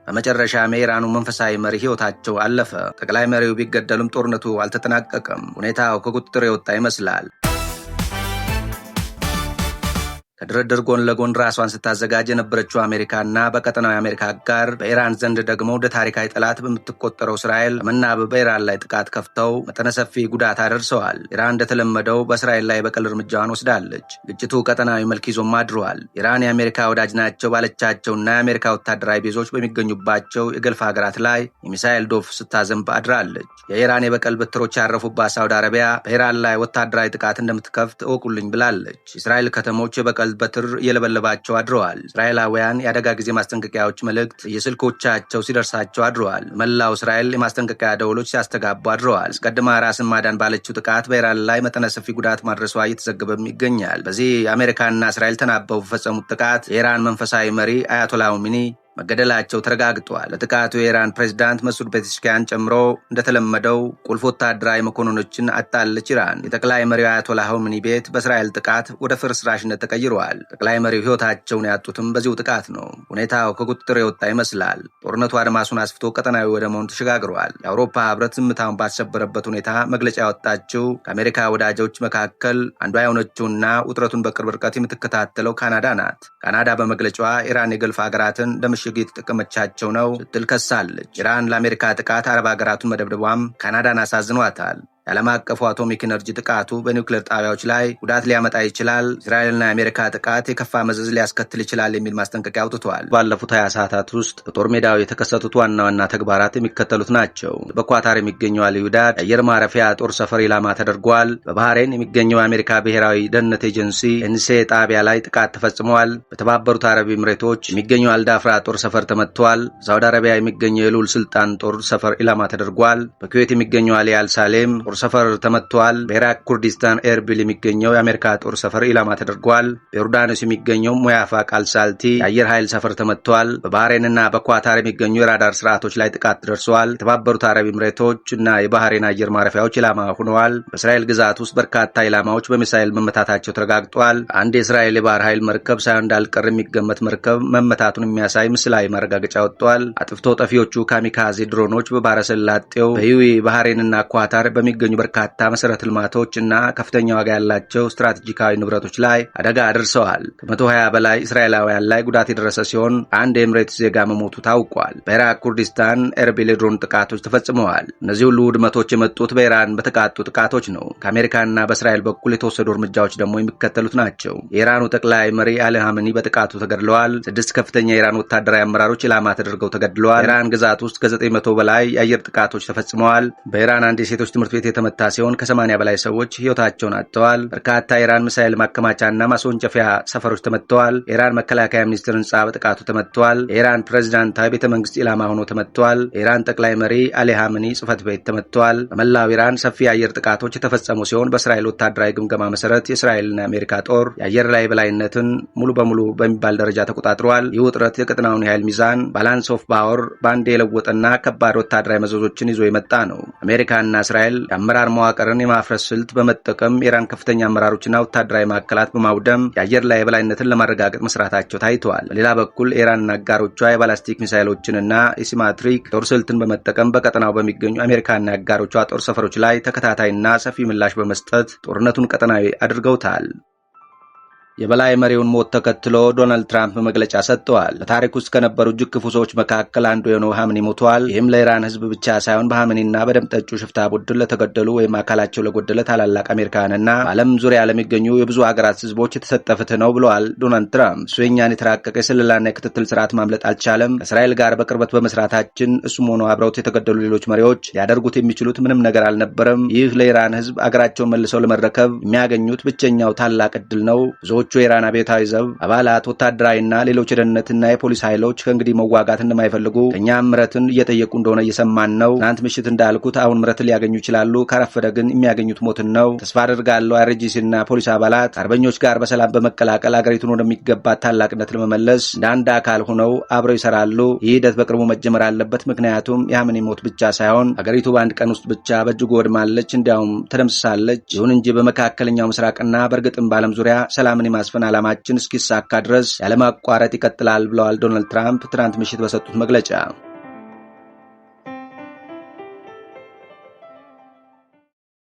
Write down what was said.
በመጨረሻም የኢራኑ መንፈሳዊ መሪ ሕይወታቸው አለፈ። ጠቅላይ መሪው ቢገደሉም ጦርነቱ አልተጠናቀቀም። ሁኔታው ከቁጥጥር የወጣ ይመስላል። ከድርድር ጎን ለጎን ራሷን ስታዘጋጅ የነበረችው አሜሪካና በቀጠናው የአሜሪካ አጋር በኢራን ዘንድ ደግሞ ወደ ታሪካዊ ጠላት በምትቆጠረው እስራኤል በመናበብ በኢራን ላይ ጥቃት ከፍተው መጠነ ሰፊ ጉዳት አደርሰዋል። ኢራን እንደተለመደው በእስራኤል ላይ በቀል እርምጃዋን ወስዳለች። ግጭቱ ቀጠናዊ መልክ ይዞም አድሯል። ኢራን የአሜሪካ ወዳጅ ናቸው ባለቻቸውና የአሜሪካ ወታደራዊ ቤዞች በሚገኙባቸው የገልፍ ሀገራት ላይ የሚሳኤል ዶፍ ስታዘንብ አድራለች። የኢራን የበቀል በትሮች ያረፉባት ሳውዲ አረቢያ በኢራን ላይ ወታደራዊ ጥቃት እንደምትከፍት እወቁልኝ ብላለች። የእስራኤል ከተሞች የበቀል በትር እየለበለባቸው አድረዋል። እስራኤላውያን የአደጋ ጊዜ ማስጠንቀቂያዎች መልእክት የስልኮቻቸው ሲደርሳቸው አድረዋል። መላው እስራኤል የማስጠንቀቂያ ደወሎች ሲያስተጋቡ አድረዋል። አስቀድማ ራስን ማዳን ባለችው ጥቃት በኢራን ላይ መጠነ ሰፊ ጉዳት ማድረሷ እየተዘገበም ይገኛል። በዚህ አሜሪካና እስራኤል ተናበው በፈጸሙት ጥቃት የኢራን መንፈሳዊ መሪ አያቶላ ኻሜኒ መገደላቸው ተረጋግጧል። ለጥቃቱ የኢራን ፕሬዚዳንት መሱድ ፔዜሽኪያን ጨምሮ እንደተለመደው ቁልፍ ወታደራዊ መኮንኖችን አጥታለች ኢራን። የጠቅላይ መሪው አያቶላ ኻሜኒ ቤት በእስራኤል ጥቃት ወደ ፍርስራሽነት ተቀይረዋል። ጠቅላይ መሪው ሕይወታቸውን ያጡትም በዚሁ ጥቃት ነው። ሁኔታው ከቁጥጥር የወጣ ይመስላል። ጦርነቱ አድማሱን አስፍቶ ቀጠናዊ ወደ መሆን ተሸጋግሯል። የአውሮፓ ሕብረት ዝምታውን ባሰበረበት ሁኔታ መግለጫ ያወጣችው ከአሜሪካ ወዳጆች መካከል አንዷ የሆነችውና ውጥረቱን በቅርብ ርቀት የምትከታተለው ካናዳ ናት። ካናዳ በመግለጫዋ ኢራን የገልፍ ሀገራትን ለምሽግ የተጠቀመቻቸው ነው ስትል ከሳለች። ኢራን ለአሜሪካ ጥቃት አረብ ሀገራቱን መደብደቧም ካናዳን አሳዝኗታል። የዓለም አቀፉ አቶሚክ ኤነርጂ ጥቃቱ በኒውክሌር ጣቢያዎች ላይ ጉዳት ሊያመጣ ይችላል፣ እስራኤልና የአሜሪካ ጥቃት የከፋ መዘዝ ሊያስከትል ይችላል የሚል ማስጠንቀቂያ አውጥቷል። ባለፉት 20 ሰዓታት ውስጥ በጦር ሜዳው የተከሰቱት ዋና ዋና ተግባራት የሚከተሉት ናቸው። በኳታር የሚገኘው አልዩዳድ የአየር ማረፊያ ጦር ሰፈር ኢላማ ተደርጓል። በባህሬን የሚገኘው የአሜሪካ ብሔራዊ ደህንነት ኤጀንሲ ኤንኤስኤ ጣቢያ ላይ ጥቃት ተፈጽሟል። በተባበሩት አረብ ኤምሬቶች የሚገኘው አልዳፍራ ጦር ሰፈር ተመትቷል። በሳውዲ አረቢያ የሚገኘው የልዑል ሱልጣን ጦር ሰፈር ኢላማ ተደርጓል። በኩዌት የሚገኘው አሊ አልሳሌም ጦር ሰፈር ተመትቷል። በኢራቅ ኩርዲስታን ኤርቢል የሚገኘው የአሜሪካ ጦር ሰፈር ኢላማ ተደርጓል። በዮርዳኖስ የሚገኘው ሙያፋቅ አልሳልቲ የአየር ኃይል ሰፈር ተመትቷል። በባህሬንና በኳታር የሚገኙ የራዳር ስርዓቶች ላይ ጥቃት ደርሰዋል። የተባበሩት አረብ ኤምሬቶች እና የባህሬን አየር ማረፊያዎች ኢላማ ሆነዋል። በእስራኤል ግዛት ውስጥ በርካታ ኢላማዎች በሚሳኤል መመታታቸው ተረጋግጧል። አንድ የእስራኤል የባህር ኃይል መርከብ ሳይሆን እንዳልቀር የሚገመት መርከብ መመታቱን የሚያሳይ ምስላዊ ማረጋገጫ ወጥቷል። አጥፍቶ ጠፊዎቹ ካሚካዜ ድሮኖች በባህረ ሰላጤው በዩኤኢ፣ ባህሬንና ኳታር በሚገኙ በርካታ መሰረተ ልማቶች እና ከፍተኛ ዋጋ ያላቸው ስትራቴጂካዊ ንብረቶች ላይ አደጋ አድርሰዋል። ከ120 በላይ እስራኤላውያን ላይ ጉዳት የደረሰ ሲሆን አንድ የኤምሬትስ ዜጋ መሞቱ ታውቋል። በኢራቅ ኩርዲስታን ኤርቢል የድሮን ጥቃቶች ተፈጽመዋል። እነዚህ ሁሉ ውድመቶች የመጡት በኢራን በተቃጡ ጥቃቶች ነው። ከአሜሪካና በእስራኤል በኩል የተወሰዱ እርምጃዎች ደግሞ የሚከተሉት ናቸው። የኢራኑ ጠቅላይ መሪ አሊ ኻሜኒ በጥቃቱ ተገድለዋል። ስድስት ከፍተኛ የኢራን ወታደራዊ አመራሮች ኢላማ ተደርገው ተገድለዋል። በኢራን ግዛት ውስጥ ከ900 በላይ የአየር ጥቃቶች ተፈጽመዋል። በኢራን አንድ የሴቶች ትምህርት ቤት የተመታ ሲሆን ከ80 በላይ ሰዎች ሕይወታቸውን አጥተዋል። በርካታ የኢራን ሚሳኤል ማከማቻና ማስወንጨፊያ ሰፈሮች ተመትተዋል። የኢራን መከላከያ ሚኒስቴር ህንፃ በጥቃቱ ተመትተዋል። የኢራን ፕሬዚዳንታዊ ቤተ መንግስት ኢላማ ሆኖ ተመትተዋል። የኢራን ጠቅላይ መሪ አሊ ኻሜኒ ጽህፈት ቤት ተመትተዋል። በመላው ኢራን ሰፊ የአየር ጥቃቶች የተፈጸሙ ሲሆን በእስራኤል ወታደራዊ ግምገማ መሰረት የእስራኤልና የአሜሪካ ጦር የአየር ላይ የበላይነትን ሙሉ በሙሉ በሚባል ደረጃ ተቆጣጥረዋል። ይህ ውጥረት የቀጠናውን የኃይል ሚዛን balance of power በአንዴ የለወጠና ከባድ ወታደራዊ መዘዞችን ይዞ የመጣ ነው። አሜሪካና እስራኤል የአመራር መዋቅርን የማፍረስ ስልት በመጠቀም የኢራን ከፍተኛ አመራሮችና ወታደራዊ ማዕከላት በማውደም የአየር ላይ የበላይነትን ለማረጋገጥ መስራታቸው ታይተዋል። በሌላ በኩል ኢራንና አጋሮቿ የባላስቲክ ሚሳይሎችንና የ asymmetric ጦር ስልትን በመጠቀም በቀጠናው በሚገኙ አሜሪካና አጋሮቿ ጦር ሰፈሮች ላይ ተከታታይና ሰፊ ምላሽ በመስጠት ጦርነቱን ቀጠናዊ አድርገውታል። የበላይ መሪውን ሞት ተከትሎ ዶናልድ ትራምፕ መግለጫ ሰጥተዋል። በታሪክ ውስጥ ከነበሩ እጅግ ክፉ ሰዎች መካከል አንዱ የሆነው ኻሜኒ ሞተዋል። ይህም ለኢራን ሕዝብ ብቻ ሳይሆን በኻሜኒና በደም ጠጩ ሽፍታ ቡድን ለተገደሉ ወይም አካላቸው ለጎደለ ታላላቅ አሜሪካውያንና በዓለም ዙሪያ ለሚገኙ የብዙ ሀገራት ሕዝቦች የተሰጠ ፍትህ ነው ብለዋል ዶናልድ ትራምፕ። እሱ የእኛን የተራቀቀ የስለላና የክትትል ስርዓት ማምለጥ አልቻለም። ከእስራኤል ጋር በቅርበት በመስራታችን እሱም ሆኖ አብረውት የተገደሉ ሌሎች መሪዎች ሊያደርጉት የሚችሉት ምንም ነገር አልነበረም። ይህ ለኢራን ሕዝብ አገራቸውን መልሰው ለመረከብ የሚያገኙት ብቸኛው ታላቅ ዕድል ነው። ብዙዎቹ የኢራን አብዮታዊ ዘብ አባላት፣ ወታደራዊና ሌሎች የደህንነትና የፖሊስ ኃይሎች ከእንግዲህ መዋጋት እንደማይፈልጉ ከእኛም ምሕረትን እየጠየቁ እንደሆነ እየሰማን ነው። ትናንት ምሽት እንዳልኩት አሁን ምሕረትን ሊያገኙ ይችላሉ። ካረፈደ ግን የሚያገኙት ሞትን ነው። ተስፋ አደርጋለሁ አይአርጂሲ እና ፖሊስ አባላት አርበኞች ጋር በሰላም በመቀላቀል አገሪቱን ወደሚገባት ታላቅነት ለመመለስ እንደ አንድ አካል ሆነው አብረው ይሰራሉ። ይህ ሂደት በቅርቡ መጀመር አለበት። ምክንያቱም የኻሜኒ ሞት ብቻ ሳይሆን አገሪቱ በአንድ ቀን ውስጥ ብቻ በእጅጉ ወድማለች፣ እንዲያውም ተደምስሳለች። ይሁን እንጂ በመካከለኛው ምስራቅና በእርግጥም በዓለም ዙሪያ ሰላምን የማስፈን ዓላማችን እስኪሳካ ድረስ ያለማቋረጥ ይቀጥላል ብለዋል ዶናልድ ትራምፕ ትናንት ምሽት በሰጡት መግለጫ።